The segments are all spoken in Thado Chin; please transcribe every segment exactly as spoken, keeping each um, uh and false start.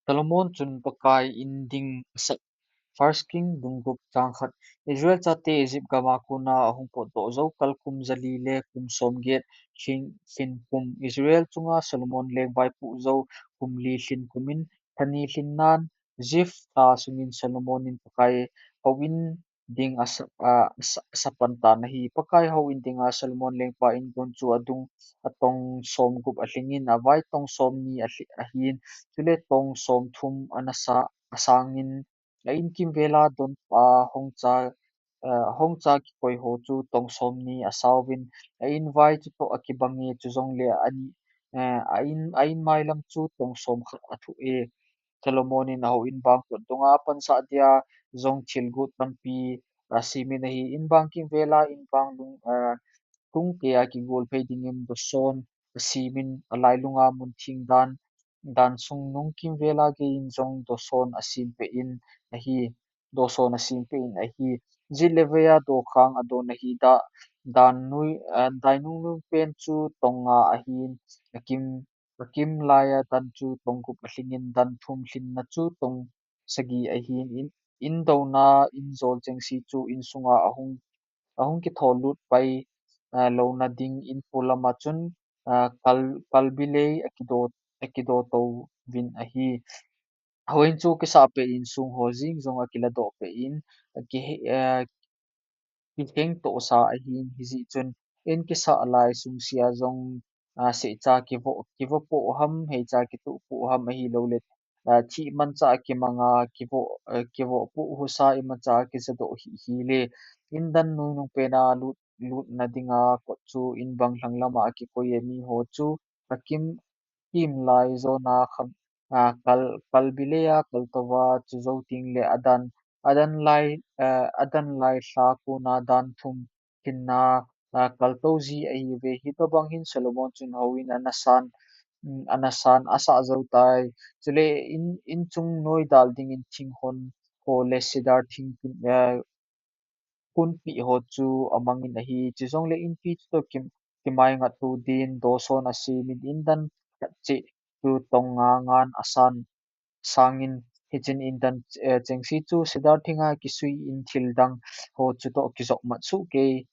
Solomon chun Pakai in ding a sap. First King bung gup chang khat. Israel chate Egypt gam a kona ahung potdoh jou kal kum jali le kum somget lhin, lhin kum Israel chunga Solomon leng vaipoh jou kum li lhin kum in, lha ni lhin nan Ziph lha sungin Solomon in Pakai houin ding a sa, a, sa, sa pan tan ahi. Pakai houin dinga Solomon lengpa in gon chu adung a tong som gup alhingin, avai tong som ni alhi, ahin, chule tong som thum ana sa, asangin, a in kimvela don a hongcha, a hongcha kikoi ho chu tong som ni asauvin, a in vai chutoh akibange, chujongle a in, eh, a in, a in mailam chu tong som khat athoh e. Solomon in ahouin bang kot dunga pansah dia jong thilgot tampi asemin ahi. In bang kimvela in bang lung, a, lung keiya kigol phei dingin doson asemin, alailunga mun theng dan, dan sung nung kimvela geiyin jong doson asem peh in ahi. Doson asem peh in ahi. Jet le veiya dokhang adon ahi da, dan nui, a, dainung nung pen chu tong nga ahin, akim, akim laiya dan chu tong gup alhingin dan thum lhinna chu tong sagi ahin, in, in douna, in jol chengse chu in sunga ahung, ahung kithol lut pai, a, louna ding in polama chun, a, kal, kalbilei akido, akido touvin ahi. Houin chu kisah peh in sung ho jing jong akiladoh peh in, aki, a, kiheng tohsa ahin, hijeh chun in kisah lai sungse a jong, a, sehcha kivoh, kivoh poh ham, heicha kituh poh ham ahilouleh, a, thih manchah kimanga kivoh, a, kivoh poh husa imacha kijadoh hih hile. In dan nui nung pena lut, lutna dinga kot chu in bang lhang lama akikoi e, mi ho chu akim, kim lai jona kham, a, kal, kalbilei a kaltouva chu jou tengle adan, adan lai, a, adan lai lha kona dan thum lhinna, a, kaltou ji ahiuve. Hitobang hin Solomon chun houin ana san, um, ana san asah jou tai. Chule in, in chung noi dal dingin thing hon ho le cedar thing kin, a, kunpeh ho chu amangin ahi. Chujongle inpi chutoh kim, kimai ngat tu din doson asemin in dan khat cheh chu tong nga ngan asan, sangin, hichun in dan, eh, chengse chu cedar thinga kisui in thil dang ho chutoh kijop mat soh kei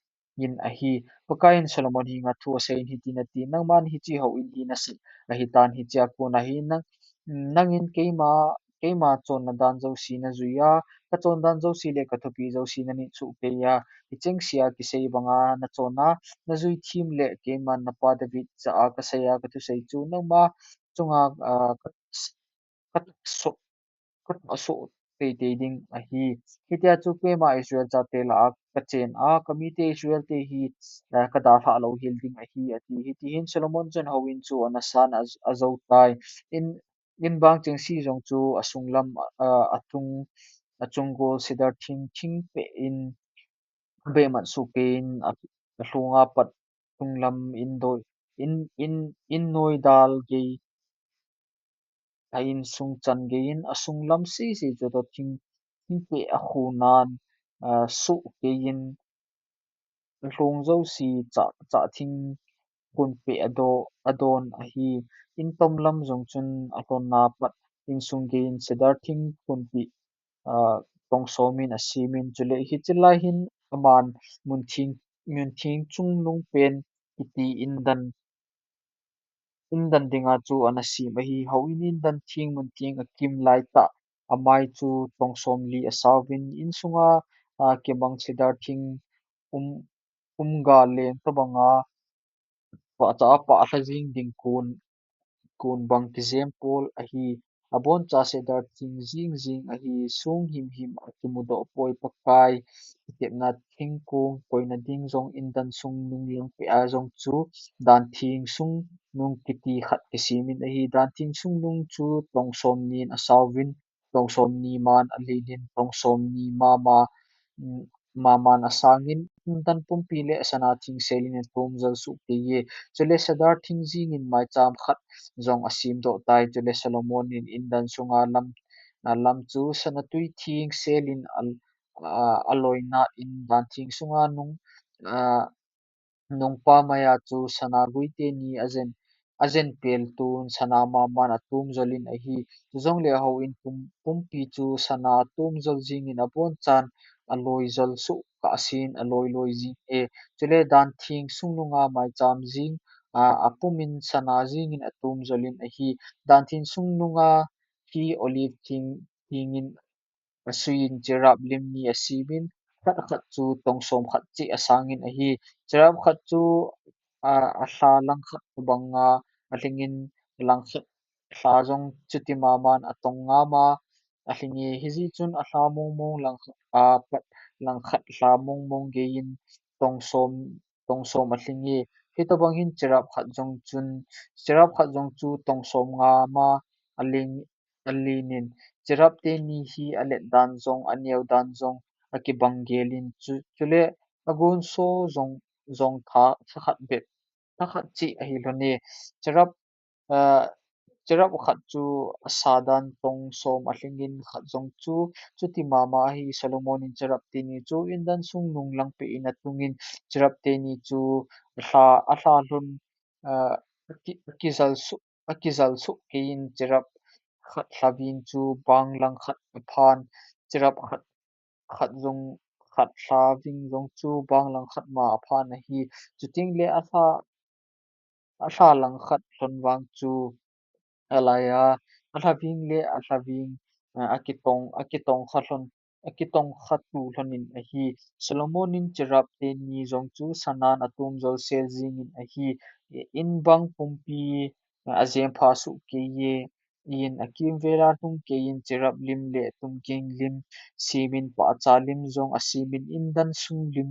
in ahi. Pakaiyin Solomon henga thu aseiyin hitin ati, nangman hiche houin hi nasah ahitan, hichea kona hi nang, nangin keima, keima chonna dan jouse najui a, kachon dan jouse le kathopi jouse nanit soh kei a, hichengsea kisei banga nachon a, najui them le keiman napa David jah a kasei a kathusei chu nangma chunga, a, ka, katahsoh, katahsoh teitei ding ahi. Hitia chu keima Israel chate lah a kachen a, kamite Israel te hi, a, kadalhah louhel ding ahi, ati. Hitihin Solomon chun houin chu ana san a, ajou tai. In, in bang chengse jong chu asunglam, a, achung, achung gol cedar thing, thing peh in abeh mat soh keiyin a, alhunga pat chunglam in doi, in, in, in noi dal gei a insung chan geiyin asunglam sese chutoh thing, thing peh akhunan, a, soh keiyin alhung jouse chah, chah thing khun peh ado, adon ahi. In tom lam jong chun alhonna pat insung geiyin cedar thing khun peh, a, tong somin asemin, chule hiche lai hin aman mun theng, mun theng chungnung pen kiti in dan, in dan dinga chu ana sem ahi. Houin in dan theng mun theng akim laitah amai chu tong somli asauvin, insunga, a, kimang cedar thing um, um ga leng tobanga pahcha a pah lha jing ding kon, kon bang kijem pol ahi. Aboncha cedar thing jing jing ahi, song himhim a kimudoh poi. Pakai kitepna thingkong koina ding jong in dan sung nung lang peh a jong chu dan theng sung nung kiti khat kisemin ahi. Dan theng sung nung chu tong somnin asauvin, tong somni man alenin, tong somni mama, mm, maman asangin, in dan pumpi le sana thing selin atom jal soh keiye. Chule cedar thing jingin maicham khat jong asemdoh tai. Chule Solomon in in dan sunga lam, a, lam chu sana tui theng selin a, a, aloina in dan theng sunga nung, a, nungpa maiya chu sana guite ni ajen, ajen pel tun sana maman atum jolin ahi. Chujongle houin pum-, pumpi chu sana atum jol jingin abonchan aloi jol suh kah asin, aloi loi jing e. Chule dan theng sungnunga maicham jing, a, apumin sana jingin atum jolin ahi. Dan theng sungnunga hi olive theng, thengin asuiyin cherub lim ni asimin, khat khat chu tong som khat cheh asangin ahi. Cherub khat chu, a, alha langkhat tobanga alhingin, langkhat lha jong chuti maman atong ngama alhinge. Hijeh chun alha mongmong langkhat, a, pat langkhat lha mongmong geiyin tong som, tong som alhinge. Hitobang hin cherub khat jong chun, cherub khat jong chu tong som ngama aling, alinin, cherub teni hi alet dan jong, aneo dan jong akibang gelin chu, chule agonso jong, jong tha, thakhat bep, thakhat cheh ahi lhone. Cherub, a, cherub khat chu asa dan tong som alhingin khat jong chu chuti mama ahi. Solomon in cherub teni chu indan sungnung lang peh in atungin cherub teni chu alha, alha lhon, a, aki-, akijal suh, akijal suh keiyin cherub khat lhaving chu bang langkhat aphan, cherub khat, khat jong, khat lhaving jong chu bang langkhat ma aphan ahi. Chutengle alha, alha langkhat lhon vang chu alaiya, alhaving le alhaving, a, akitong, akitong kha lhon, akitong kha tu lhonin ahi. Solomon in cherub teni jong chu sanan atum jol sel jingin ahi. In bang pumpi, a, ajem pha suh keiye, in akimvela lhung keiyin cherub lim le tumking lim semin, pahcha lim jong asemin, indan sung lim,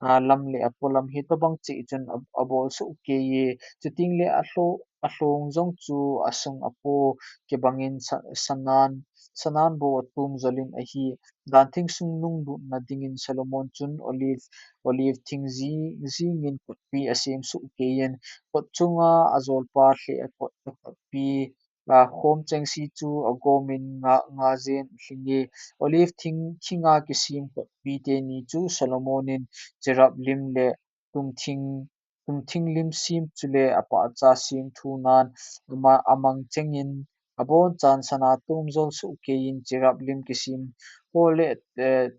a, lam le apolam hitobang cheh chun a, abol suh keiye. Chutengle alho-, alhong jong chu asung apo kibangin sa-, sanan, sanan bou atum jolin ahi. Dan theng sungnung lutna dingin Solomon chun olive, olive theng jing, jingin kotpi asem suh keiyin, kot chunga ajolpa lheh akot, akotpi, a, khom chengse chu agomin nga, nga jen alhinge. Olive theng, thenga kisem kotpi teni chu Solomon in cherub lim le tumtheng, tumtheng lim sem chule apahcha sem thunan ama, amang chengin abonchan sana atum jol suh keiyin cherub lim kisem ho le, eh,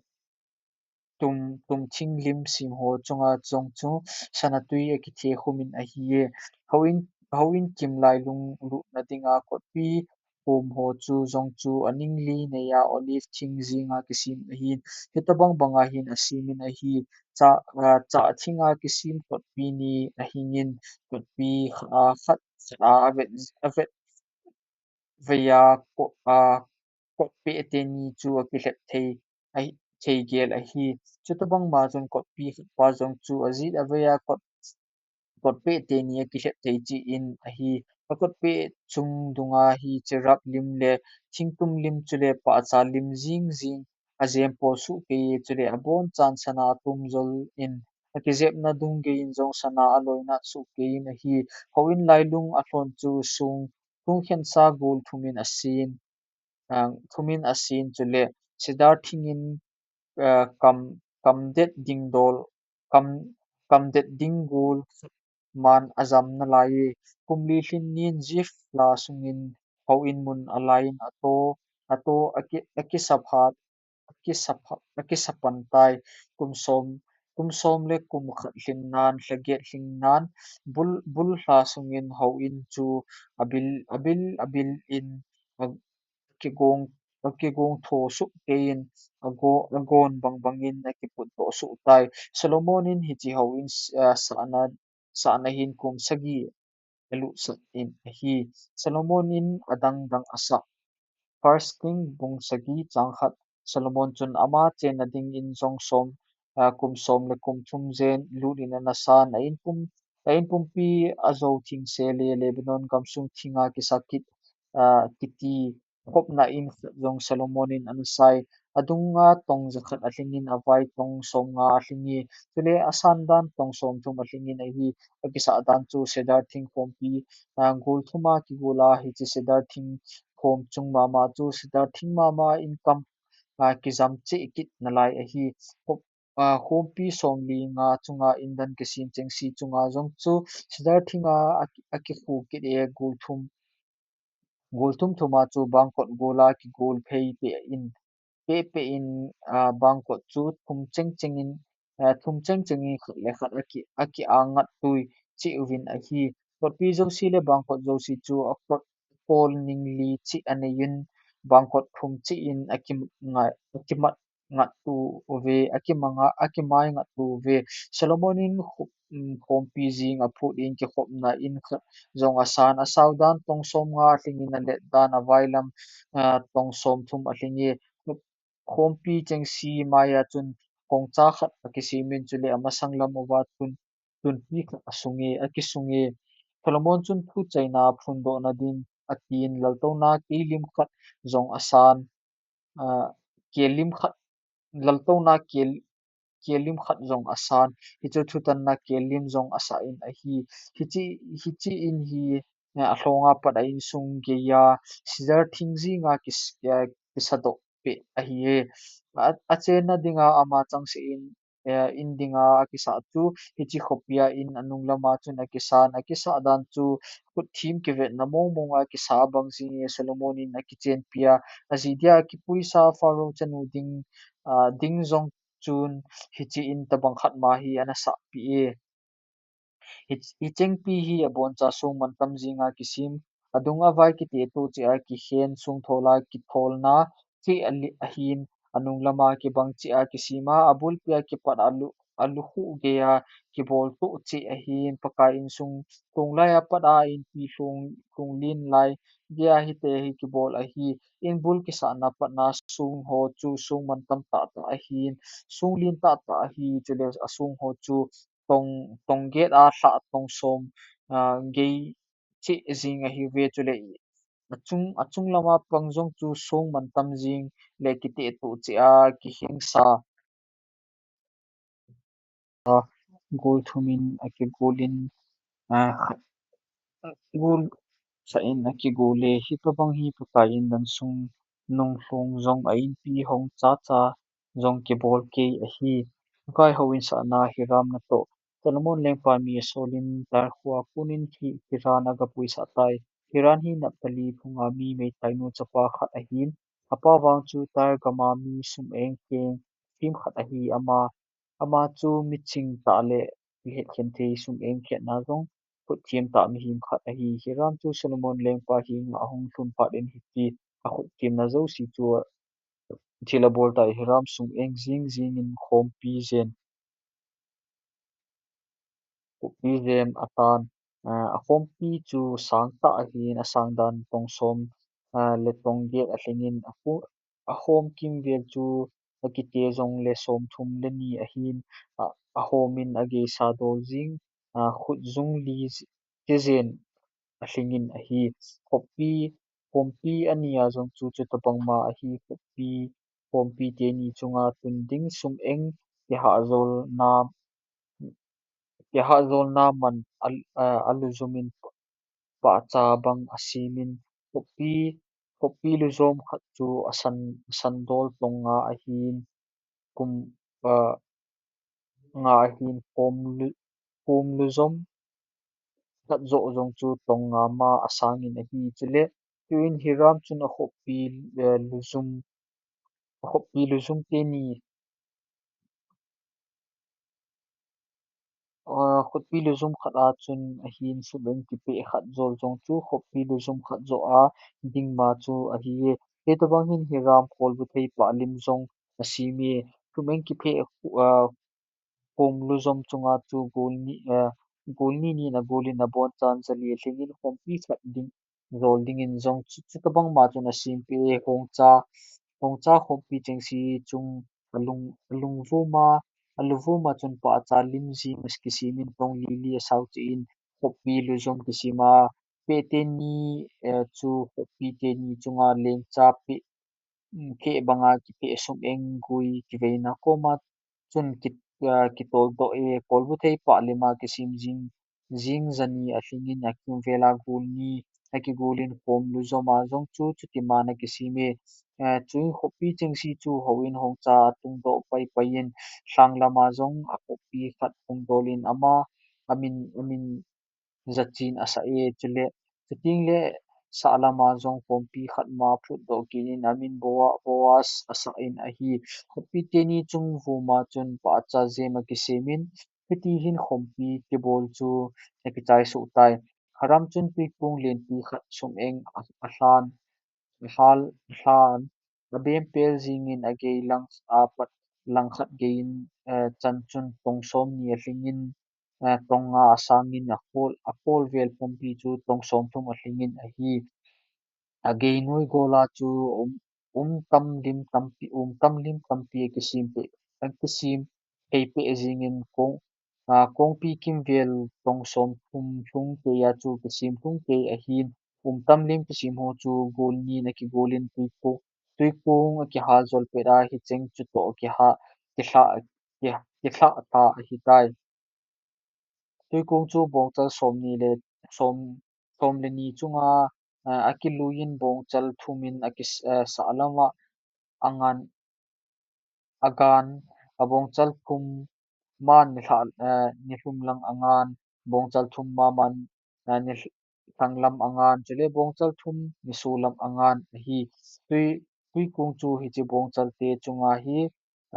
tum, tumtheng lim sem ho chunga jong chu sana tui akithe khumin ahiye. Houin, houin kim lailung lutna dinga kotpi khom ho chu jong chu aning li neiya olive theng jinga kisem ahin, hitobang banga hin asemin ahi. Cha, a, cha thenga kisem kotpi ni ahingin kotpi kha-, a, khat, khat a avet, avet veiya ko-, a, kotpeh teni chu akilhep thei, ahi, thei gel ahi. Chutobang ma chun kotpi khat pa jong chu ajet aveiya kot, kotpeh teni akilhep thei cheh in ahi. Akotpeh chung dunga hi cherub lim le thingtum lim chule pahcha lim jing jing ajem pol suh keiye, chule abonchan sana atum jolin akijepna dung geiyin jong sana aloina suh keiyin ahi. Houin lailung alhon chu sung, sung khensa gol thumin asen, a, thumin asen chule cedar thengin, a, kam, kamdet ding dol, kam, kamdet ding gol man ajam nalaiye. Kum li lhin nin Ziph lha sungin houin mun alaiyin ato, ato aki, akisaphat, akisapha-, akisapan tai. Kum som, kum som le kum khat lhin nan, lhaget lhin nan, bul, bul lha sungin houin chu abil, abil, abil in a, akigong, akigong tho suh keiyin ago-, agon bang bangin akiput doh suh tai. Solomon in hiche houin, a, sahna, sahna hin kum sagi alutsah in ahi. Solomon in adang dang asah. First King bung sagi chang khat. Solomon chun ama chenna dingin jong som, a, kum som le kum thum jen lut in ana san, a in pum, a in pumpi ajou thengse le Lebanon gamsung thenga kisa kit, a, kiti khopna in khat jong Solomon in ana sai. Adunga tong jakhat alhingin avai tong somnga alhinge. Chule asan dan tong somthum alhingin ahi. Akisah dan chu cedar theng khompi, a, gol thuma kigol a, hiche cedar theng khom chung mama chu cedar theng mama in kam, a, kijam cheh kit nalai ahi. Khop, ah, khompi somli nga chunga indan kisem chengse chunga jong chu sidar thinga aki, akikhu kit e. Gol thum, gol thum thuma chu bangkot gola kigol phei peh in, peh peh in, ah, bangkot chu thum cheng chengin, ah, thum cheng chengin khat le khat aki, aki angat tui cheh uvin ahi. Kotpi jouse le bangkot jouse chu akot kol ningli cheh anei in, bangkot thum cheh in akimat ngai, akimat ngat tu uve, akimanga, akimai ngat tu uve. Solomon in khu-, um, khompi jing aphut in kikhopna in khat jong asan, asao dan tong som nga lhingin alet dan availam, ah, tong som thum alhinge. Khompi chengse maiya chun kongcha khat akisem in chule amasang lam uva tun, tunpi khat asunge, akisunge. Solomon chun thuchaina phundohna ding atin, laltouna kei lim khat jong asan, ah, kei lim khat, laltouna kei, kei lim khat jong asan, hichu thutanna kei lim jong asa in ahi. Hiche, hiche in hi, eh, alhonga pat a insung geiya, sidar thing jinga kis-, eh, kisadoh peh ahi e. A, achenna dinga ama changseh in, eh, in dinga akisah chu, hiche khopia in anung lama chun akisan, akisah dan chu, khut thim kivetna mong monga kisa bang jing e. Solomon in akichenpia, aji dia kipuisa Pharaoh chanu ding, ah, ding jong chun hiche in tabang khat ma hi ana sahpeh e. Hi, hichengpi hi aboncha song mantam jinga kisem, adung avai kite toh cheh a kikhen, song thola kitholna cheh ali, ahin, anung lama kibang cheh a kisem a, abulpia kipat alu, alukhuh geiya kibol toh cheh ahin, Pakai insung lhung laiya pat a inpi lhung, lhung len lai geiya hiti hi kibol ahi. In bul kisahna patna song ho chu song mantam tahtah ahin, song len tahtah ahi, chule asong ho chu tong, tong get a lhah tong som, ah, gei cheh jing ahiuve, chule achung, achung lama pang jong chu song mantam jing le kite toh cheh a kikhen sa. Ah, gol thum in akigol in, ah, khat, gol sah in akigol e. Hitobang hi Pakai indan sung nung lhung jong a inpi hong chacha jong kibol kei ahi. Pakai houin sahna Hiram natoh. Solomon lengpa mi Saul in Tyre khoa konin Hi-, Hiram agapuisah tai. Hiram hi Naphtali phunga mi meitainu chapa khat ahin. Apa vang chu Tyre gama mi sum-eng keng thim khat ahi. Ama, ama chu miching tah le lhetkhel thei sum-eng khetna jong khut thim tah mihem khat ahi. Hiram chu Solomon lengpa henga ahung lhun phat in hiti akhut thimna jouse chu thil abol tai. Hiram sum-eng jing jing in khompi jem, khompi jem atan, ah, akhompi chu sang tah ahin, asang dan tong som, ah, le tong get alhingin, akho-, akhom kimvel chu akite jongle som thum le ni ahin, ah, ahom in ageisa dol jing, ah, khut jung li j-, te jen alhingin ahi. Khompi, khompi ania jong chu chutabang ma ahi. Khompi, khompi teni chunga tun ding sum-eng kihahjolna, kihahjolna man al-, ah, alujum in pahcha bang asemin, khompi, khompi lujom khat chu asan, asan dol tong nga ahin, kum, ah, nga ahin, khom lu-, khom lujom khat joh jong chu tong nga ma asangin ahi. Chule, tuin Hiram chun akhompi, eh, lujum, akhompi lujum teni, ah, khompi lujum khat a chun ahin, sum-eng kipeh khat jol jong chu khompi lujum khat joh a ding ma chu ahi e. Hitobang hin Hiram kolbuthei pah lim jong asem e. Sum-eng kipeh, ah, khom lujom chunga chu gol ni, eh, gol ni ni in agol in abonchan jali alhingin khompi khat ding, jol dingin jong chu, chutabang ma chun asempeh e. Hongcha, hongcha khompi chengse chung alung, alungvom a, aluvum a chun pahcha lim jing kisemin tong li li asao cheh in khompi lujom kisem a, peh teni, eh, chu khompi teni chunga lengcha peh, mm, keh banga kipeh sum-eng gui kiveina koma chun ki, ah, kitoldoh e. Kolbuthei pah lima kisem jing, jing jani alhingin akimvela gol ni akigol in khom lujom a jong chu chutiman akisem e. Eh, chuin khoppi chengse chu houin hongcha atungdoh paipai in, lhang lama jong akhoppi khat hungdol in ama, amin, amin jachin asah e, chule, chuteng le sah lama jong khompi khat ma phutdoh kit in amin Boa-, Boaz asah in ahi. Khoppi teni chung vuma chun pahcha jem akisem in, hiti hin khompi kibol chu akichai soh tai. Aram chun tuikong lenpi khat sum-eng a, alhan, alhan, alhan, abempel jingin agei lang apat langkhat gei in, eh, chan chun tong somni alhing in, eh, tong nga asang in akol, akol vel pumpi chu tong somthum alhing in ahi. Agei noi gola chu um, um tam lim tampi, um tam lim tampi akisem peh, akisem pei peh jingin kong, ah, kongpi kimvel tong somthum lhung kei a chu kisem lhung kei ahin, um tam lim kisem ho chu gol nin akigol in tuikong, tuikong akihal jol pet a hicheng chutoh kiha, kihla, ki, kihla ta ahitai. Tuikong chu bongchal somni le, som, som le ni chunga, eh, akilui in bongchal thum in akis-, eh, sah lama angan, agan, abongchal thum man nilhah, eh, nilhum lang angan, bongchal thum ma man, eh, nilh-, lhang lam angan, chule bongchal thum niso lam angan ahi. Tui, tuikong chu hiche bongchal te chunga hi,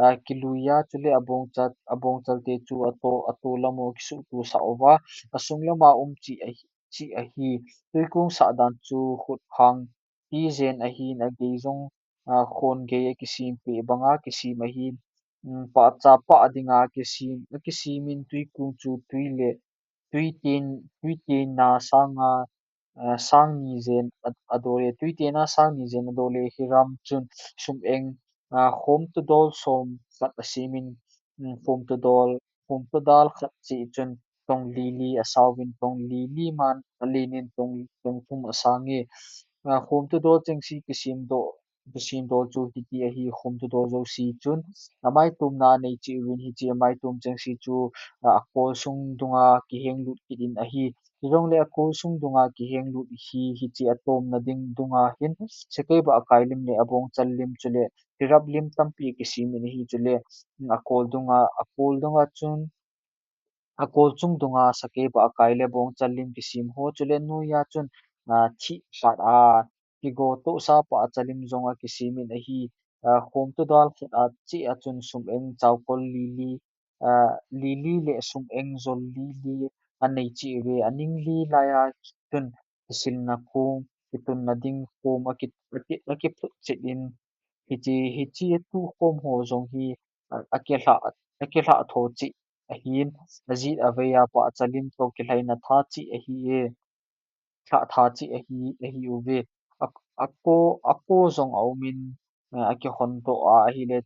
ah, kilui a, chule abongchal, abongchal te chu ato, ato lam u akisuhto sah uva, asung lama um cheh ahi, cheh ahi. Tuikong sah dan chu khut khang ti jen ahin, agei jong, ah, khon gei akisem peh banga kisem ahin, um, pahcha pah dinga akisem, akisem in tuikong chu tui le, tuiten, tuiten a sanga, eh, sang ni jen a, adol e, tuiten a sang ni jen adol e, hiram chun sum-eng, ah, khomtodol som khat asem in, um, khomtodol, khomtodal khat cheh chun tong li li asao vin, tong li li man alen in tong, tong thum asang e. Ah, khomtodol chengse kisemdoh, kisemdol chu hiti ahi, khomtodol jouse chun amaitomna anei cheh uvin, hiche amaitom chengse chu, ah, akol sung dunga kihenglut kit in ahi. Hijongle akol sung dunga kihenglut hi, hiche atomna ding dunga hin, sakei bah akai lim le abongchal lim chule tirap lim tampi kisem in ahi, chule, mm, akol dunga, akol dunga chun, akol chung dunga sakei bah akai le bongchal lim kisem ho, chule noiya chun, ah, thih phat a kigo tohsa pahcha lim jong akisem in ahi. Ah, khomtodal khat a cheh a chun sum-eng chaukol li li, ah, li li le sum-eng jol li li anei cheh uve. Aning li laiya chun kisilna khom, kitunna ding khom aki, aki, akiphut chet in, hiche, hiche atukhom ho jong hi, a, akilha, akilha tho cheh ahin, ajet avei a pahcha lim toh kilhaina tha cheh ahi e, lha tha cheh ahi, ahi uve. A, ako, ako jong aum in, eh, akihondoh a ahile,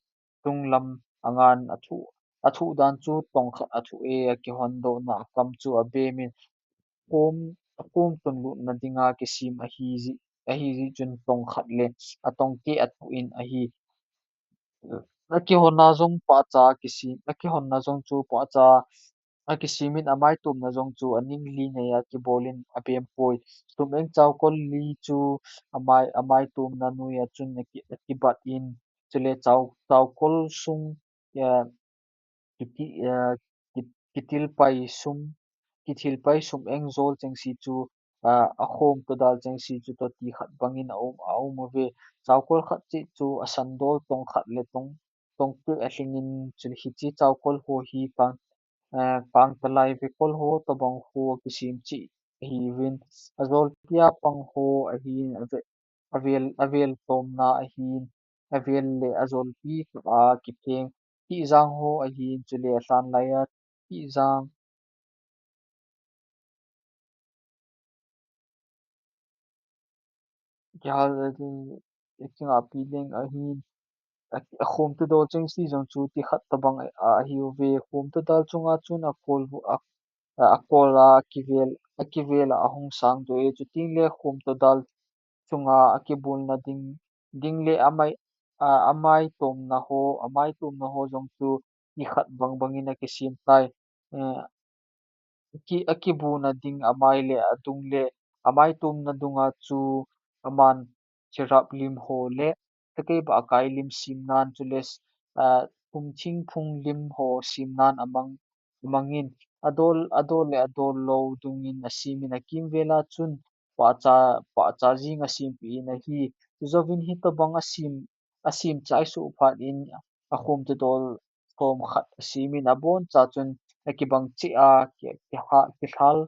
tunglam angan athuh, athuh dan chu tong khat athuh e, akihondohna akam chu abem in, khom, akhom tunlutna dinga kisem ahi jeh, ahi jeh chun tong khat le atong keh athuh in ahi. Akihonna jong pahcha kisem, akihonna jong chu pahcha akisem in amaitomna jong chu aning li neiya kibol in abem poi. Sum-eng chaukol li chu amai, amaitomna noiya chun aki, akibat in, chule chau, chaukol sung, eh, kiti, eh, ki, kitilpai sum, kitilpai sum-eng jol chengse chu, ah, akhomtodal chengse chu toh ti khat bangin aum, aum uve. Chaukol khat cheh chu asandol tong khat le tong, tong keh alhing in, chun hiche chaukol ho hi kang, eh, kangtalai vekol ho tobang ho akisem cheh ahiuvin, ajolpi a pang ho ahin, ave, avel, avel tomna ahin, avel le ajolpi kah a kipheng tijang ho ahin, chule alhan laiya tijang kihal, eh, kingapi leng ahin, a, akhomtodal chengse jong chu ti khat tobang a, ahiuve. Khomtodal chunga chun akol vu, a, a, akol a kivel, akivel a ahung sangdoh e, chuteng le khomtodal chunga akibulna ding, ding le amai, a, amaitomna ho, amaitomna ho jong chu ti khat bang bangin akisem tai. Eh, ki, akibuna ding amai le adung le amaitomna dunga chu aman cherub lim ho le takei ba akai lim simnan chule, ah, thum thingphung lim ho simnan amang, amangin, adol, adol le adol lou dungin asimin akimvela chun pahcha, pahcha jing asimpi in ahi. Chujouvin hitobang asim, asim chai suh phat in akhomtodol som khat asimin aboncha chun akibang cheh a, ki, kiha, kihal,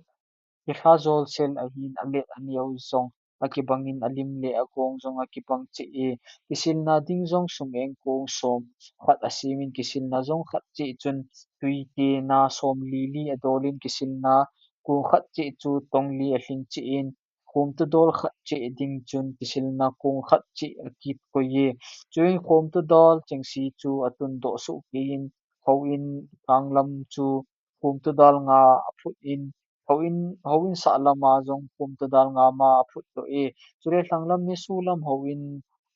kihal jol sel ahin alet aneo jong akibangin alim le agong jong akibang cheh e. Kisilna ding jong sum eng kong som khat asimin kisilna jong khat cheh chun tui tena som li li adolin kisilna kong khat cheh chu tong li alhing cheh in khomtodol khat cheh ding chun kisilna kong khat cheh akikoi e. Chuin khomtodol chengse chu atundoh soh kei in houin lhanglam chu khomtodol nga aphut in, houin, houin sahlam a jong khomtodol nga ma aphut doh e. Chule lhanglam nisu lam houin,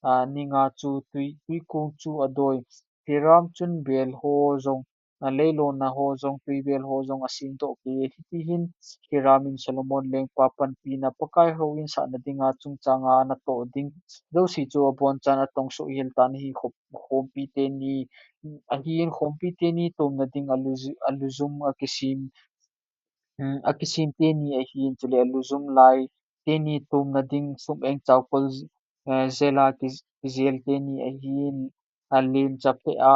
ah, ni nga chu tui, tui kong chu adoi. Hiram chun bel ho jong, ah, leilonna ho jong, tuibel ho jong asimdoh kei e. Hitihin Hiram in Solomon lengpa panpina Pakai houin sahna dinga chungchanga natoh ding jouse chu abonchan atong soh hel tan ahi. Khom, khompi teni ahin, khompi teni tomna ding alu, alujum akisim, um, akisim teni ahin, chule alujum lai teni tomna ding sum eng chaukol, eh, jela ki, kijel teni ahin, alen chapeh a,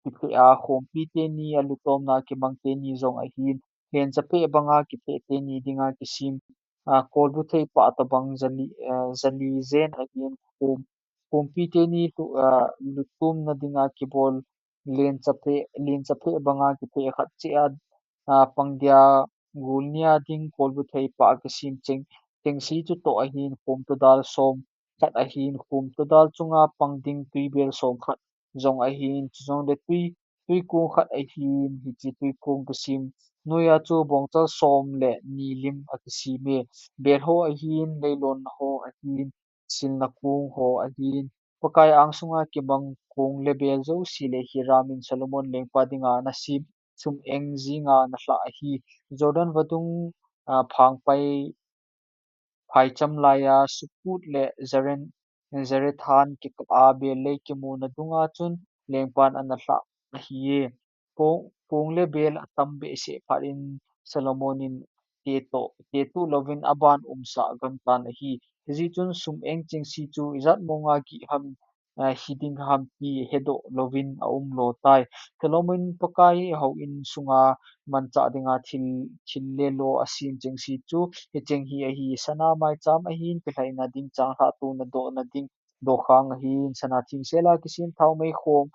kipeh a khompi teni alutomna kimang teni jong ahin, len chapeh banga kipeh teni dinga kisim, ah, kolbuthei pah tobang jali, ah, jali jen ahin, khom, khompi teni lu, ah, lutumna dinga kibol len chapeh, len chapeh banga kipeh khat cheh a, ah, pangdia gul nia ding kolbuthei pah kisim cheng, chengse chutoh ahin, khomtodol som khat ahin, khomtodol chunga pang ding tuibel som khat jong ahin, chujongle tui, tuikong khat ahin, hiche tuikong kisim noiya chu bongchal som le ni lim akisim e. Bel ho ahin, leilonna ho ahin, silna kong ho ahin, Pakai angsunga kimang kong le bel jouse le Hiram in Solomon lengpa dinga anasim sum eng jinga analhah ahi. Jordan vadung, ah, phangpai phaicham laiya Sukkot le Zaren, Zarethan kikah a bel lei kimuna dunga chun lengpan analhah ahi e. Kong, kong le bel atam behseh phat in Solomon in tetoh, tetoh louvin aban umsah gangtan ahi. Hijeh chun sum eng chengse chu ijat monga gih ham, ah, hiding ham ti hedoh louvin aumlo tai. Solomon in Pakai houin sunga manchah dinga thil, thil le lo asem chengse chu hicheng hi ahi: sana maicham ahin, kilhaina ding, changlhah tona dohna ding, dokhang ahin, sana thengsela kisem thaomei khom,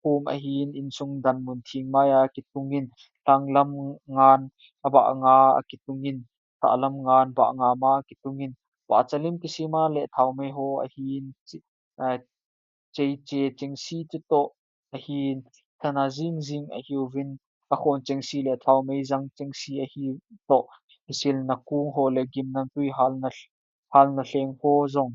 khom ahin, insung danmun theng maiya kitungin, lhanglam ngan abah nga akitungin, sahlam ngan bah nga ma akitungin, pahcha lim kisema le thaomei ho ahin, chi, ah, cheiche chengse chutoh ahin, sana jing jing ahiuvin, akhon chengse le thaomei jang chengse ahi toh, kisilna kong ho le gimnamtui halna, halna lheng ho jong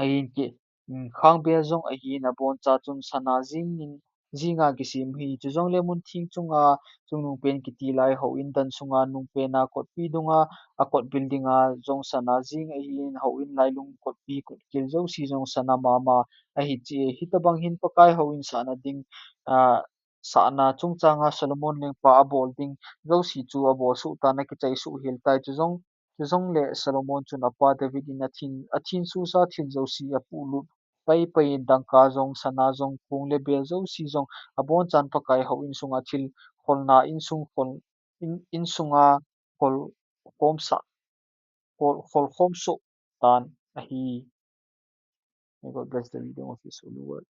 ahin, ki, um, khangbel jong ahin, aboncha chun sana jingin, jinga kisem ahi. Chujongle muntheng chunga chungnungpen kiti lai houin dan sunga nungpena kotpi dunga, akotbil dinga jong sana jing ahin, houin lailung kotpi kotgil jouse jong sana mama ahi cheh e. Hitobang hin Pakai houin sahna ding, ah, sahna chungchanga Solomon lengpa abol ding jouse chu abolsoh tan, akichai soh hel tai. Chujong, chujongle Solomon chun apa David in athin, athin susa thil jouse apohlut paipai in, dangka jong, sana jong, kong le bel jouse jong abonchan Pakai houin sunga thil kholna, insung khol, in, insunga khol khomsah, khol, khol khomsoh tan ahi. May God bless the reading of His holy word.